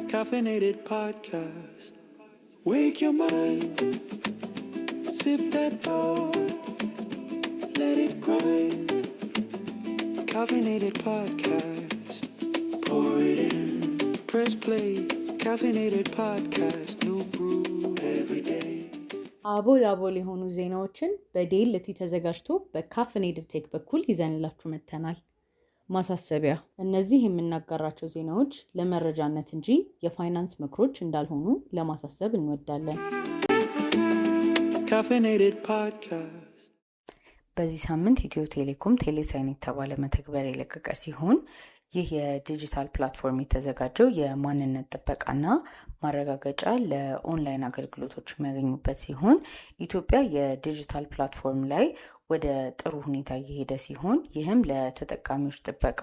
Caffeinated podcast. Wake your mind. Sip that thought. Let it grind. Caffeinated podcast. Pour it in. Press play. Caffeinated podcast. New brew every day. አቦል አቦል የሆኑ ዜናዎችን በዴልቲ ተዘጋጅቶ በ Caffeinated Tech በኩል ይዘንላችሁ መጥተናል። ማሳሰቢያ፣ እነዚህ የምናጋራቸው ዜናዎች ለመረጃነት እንጂ የፋይናንስ ምክሮች እንዳልሆኑ ለማሳሰብ እንወዳለን። Caffeinated podcast. በዚህ ሳምንት ኢትዮ ቴሌኮም ቴሌሳይን የተባለ መተግበሪያ የለቀቀ ሲሆን ይህ የ digital platform የተዘጋጀው የማንነት ጥበቃና ማረጋገጫ ለኦንላይን አገልግሎቶች የሚያገኙበት ሲሆን ኢትዮጵያ የ digital platform ላይ ወደ ጥሩ ሁኔታ እየሄደ ሲሆን ይህም ለተጠቃሚዎች ጥበቃ፣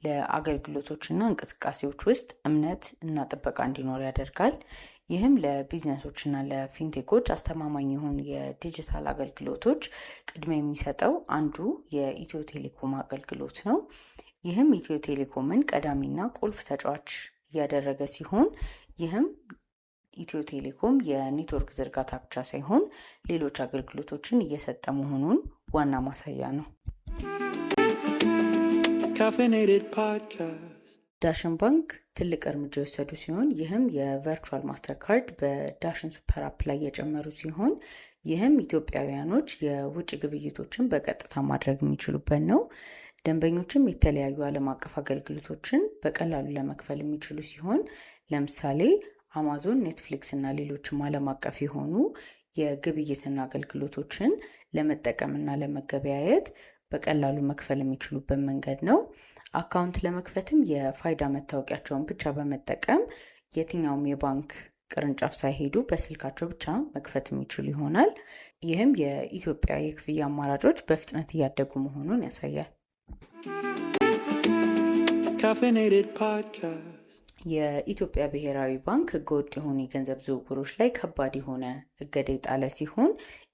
ለአገልግሎቶችና እንቅስቃሴዎች ውስጥ እምነት እና ጥበቃ እንዲኖር ያደርጋል። ይህም ለቢዝነሶችና ለ fintech ኦች አስተማማኝ የሆኑ የዲጂታል አገልግሎቶች ቅድሚያ የሚሰጠው አንዱ የኢትዮ ቴሌኮም አገልግሎት ነው። ይህም ኢትዮ ቴሌኮምን ቀዳሚና ቁልፍ ተጫዋች እያደረገ ሲሆን ይህም ኢትዮ ቴሌኮም የኔትወርክ ዝርጋታ ብቻ ሳይሆን ሌሎች አገልግሎቶችን እየሰጠ መሆኑን ዋና ማሳያ ነው። Caffeinated podcast. ዳሽን ባንክ ትልቅ እርምጃ የወሰዱ ሲሆን ይህም የ virtual Mastercard በዳሽን Super App ላይ የጨመሩ ሲሆን ይህም ኢትዮጵያውያኖች የውጭ ግብይቶችን በቀጥታ ማድረግ የሚችሉበት ነው። ደንበኞችም የተለያዩ ዓለም አቀፍ አገልግሎቶችን በቀላሉ ለመክፈል የሚችሉ ሲሆን ለምሳሌ አማዞን፣ ኔትፍሊክስ እና ሌሎችም ዓለም አቀፍ የሆኑ የግብይትና አገልግሎቶችን ለመጠቀምና ለመገበያየት በቀላሉ መክፈል የሚችሉበት መንገድ ነው። Account ለመክፈትም የፋይዳ መታወቂያቸውን ብቻ በመጠቀም የትኛውም የባንክ ቅርንጫፍ ሳይሄዱ በስልካቸው ብቻ መክፈት የሚችሉ ይሆናል። ይህም የኢትዮጵያ የክፍያ አማራጮች በፍጥነት እያደጉ መሆኑን ያሳያል። Caffeinated podcast. የኢትዮጵያ ብሔራዊ ባንክ ህገወጥ የሆኑ የገንዘብ ዝውውሮች ላይ ከባድ የሆነ እገዳ የጣለ ሲሆን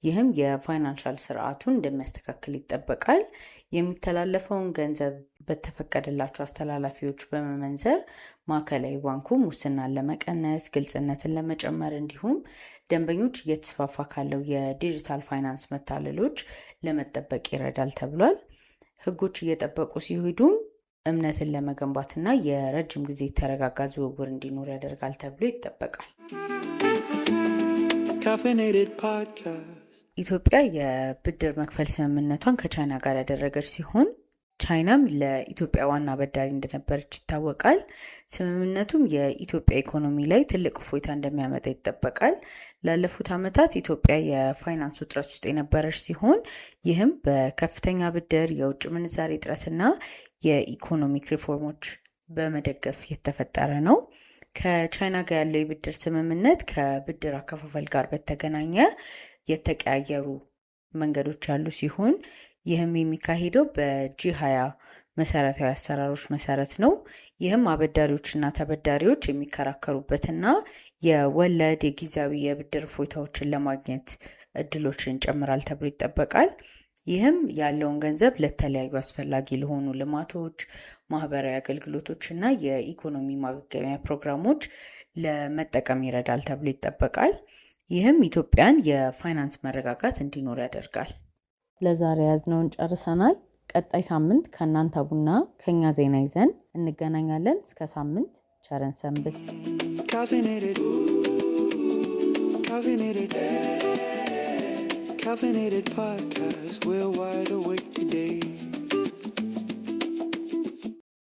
ይህም የ financial ስርዓቱን እንደሚያስተካክል ይጠበቃል። የሚተላለፈውን ገንዘብ በተፈቀደላቸው አስተላላፊዎች በመመንዘር ማዕከላዊ ባንኩ ሙስናን ለመቀነስ፣ ግልጽነትን ለመጨመር እንዲሁም ደንበኞች እየተስፋፋ ካለው የዲጂታል ፋይናንስ መታለሎች ለመጠበቅ ይረዳል ተብሏል። ህጎች እየጠበቁ ሲሄዱም እምነትን ለመገንባትና የረጅም ጊዜ የተረጋጋ ዝውውር እንዲኖር ያደርጋል ተብሎ ይጠበቃል። Caffeinated podcast. ኢትዮጵያ የብድር መክፈል ስምምነቷን ከቻይና ጋር ያደረገች ሲሆን ቻይናም ለኢትዮጵያ ዋና አበዳሪ እንደነበረች ይታወቃል። ስምምነቱም የኢትዮጵያ ኢኮኖሚ ላይ ትልቅ እፎይታ እንደሚያመጣ ይጠበቃል። ላለፉት ዓመታት ኢትዮጵያ የፋይናንስ ውጥረት ውስጥ የነበረች ሲሆን ይህም በከፍተኛ ብድር፣ የውጭ ምንዛሬ እጥረትና የ economic ሪፎርሞች በመደገፍ የተፈጠረ ነው። ከቻይና ጋር ያለው የብድር ስምምነት ከብድር አከፋፈል ጋር በተገናኘ የተቀያየሩ መንገዶች ያሉ ሲሆን ይህም የሚካሄደው በ G20 መሰረታዊ አሰራሮች መሰረት ነው። ይህም አበዳሪዎችና ተበዳሪዎች የሚከራከሩበትና የወለድ የጊዜያዊ የብድር እፎይታዎችን ለማግኘት እድሎችን ይጨምራል ተብሎ ይጠበቃል። ይህም ያለውን ገንዘብ ለተለያዩ አስፈላጊ ለሆኑ ልማቶች፣ ማህበራዊ አገልግሎቶች እና የኢኮኖሚ ማገገሚያ ፕሮግራሞች ለመጠቀም ይረዳል ተብሎ ይጠበቃል። ይህም ኢትዮጵያን የፋይናንስ መረጋጋት እንዲኖር ያደርጋል። ለዛሬ ያዝነውን ጨርሰናል። ቀጣይ ሳምንት ከእናንተ ቡና ከኛ ዜና ይዘን እንገናኛለን። እስከ ሳምንት ቸር እንሰንብት። Caffeinated. Caffeinated. Caffeinated podcast. We're wide awake today.